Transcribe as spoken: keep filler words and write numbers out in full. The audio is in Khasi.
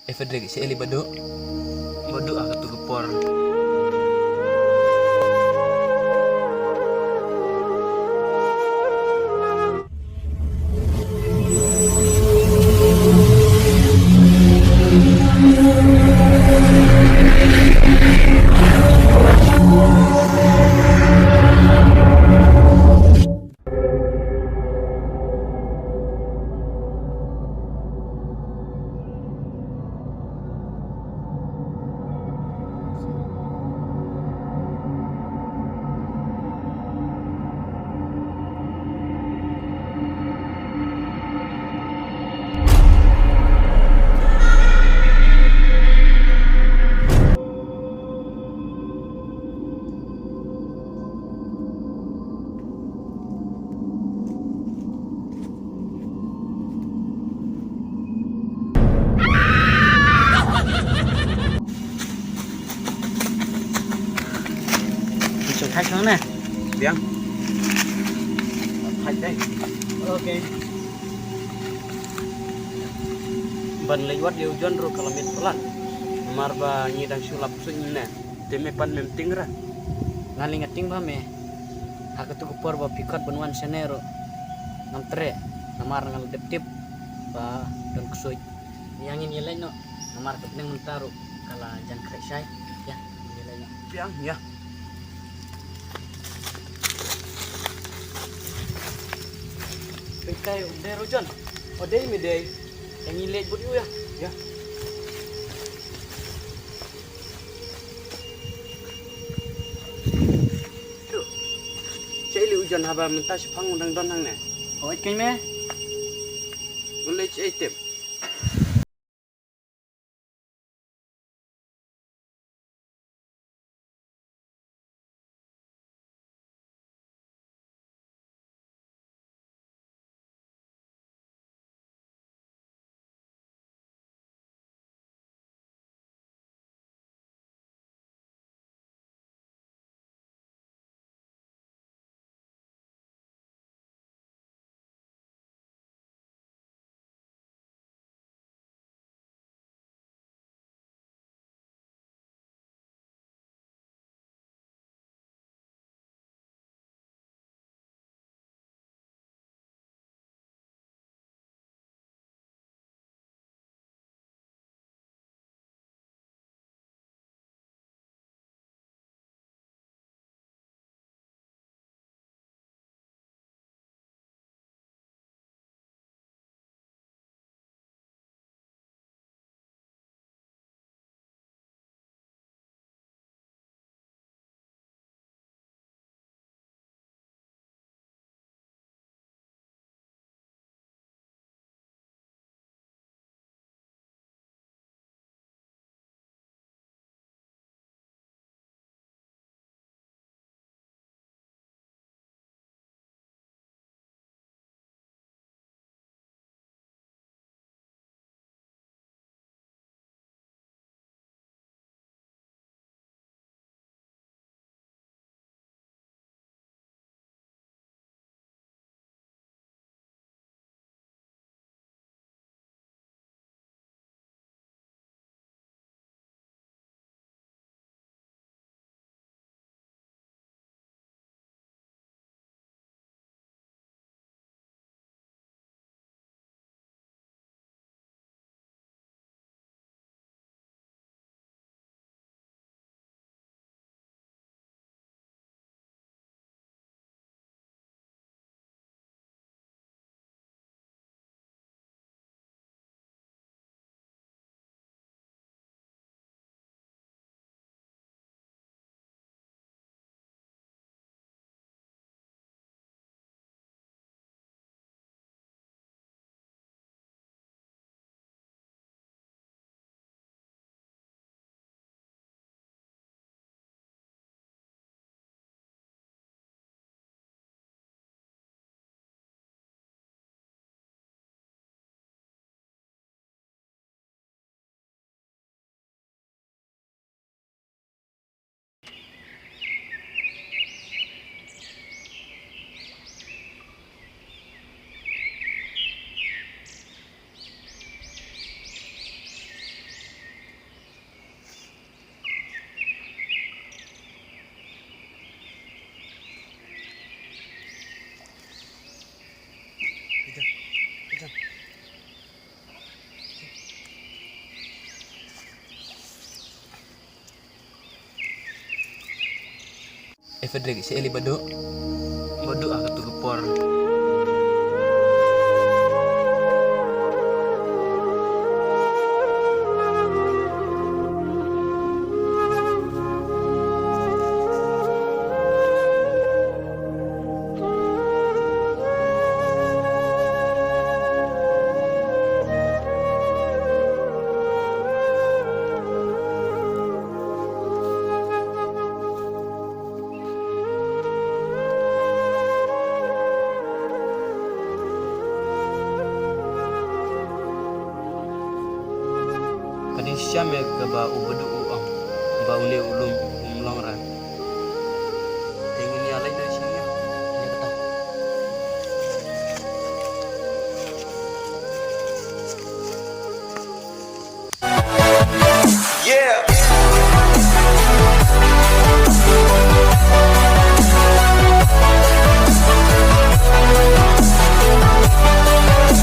E Frederick, sha eli ba duh. Ba duh ha katu ka por. Shu thait shong ne. Biang. Thait dei. Okay. Ban leit wad ïa u John ruh ka la miet palat. Namar ba ngi dang shu lap suiñ ne. Te me pat mem tieng ra. Nga lei nga tieng bha me. Ha katu ka por ba phi khot ban wan shane ruh ngam treh. Namar nga la dep tip ba don ksuid. Ïa ngin ïa leit noh. Namar ka bneng mynta ruh ka la jan khreh shai. Ïa, ngin ïa leit noh. Biang, ïa. Pynkai u dei ruh John. O dei me dei. Ïa ngin leit bud ïa u ïa. Ïa. Duh. Shaei u John haba mynta shaphang u dang don hangne. Hooid keiñ me. U leit shaei tip. Frederick, sha eli Badu. Badu ah katu ka por. Ka dei sha me kaba u Badu u ong ba une u lum um long rat.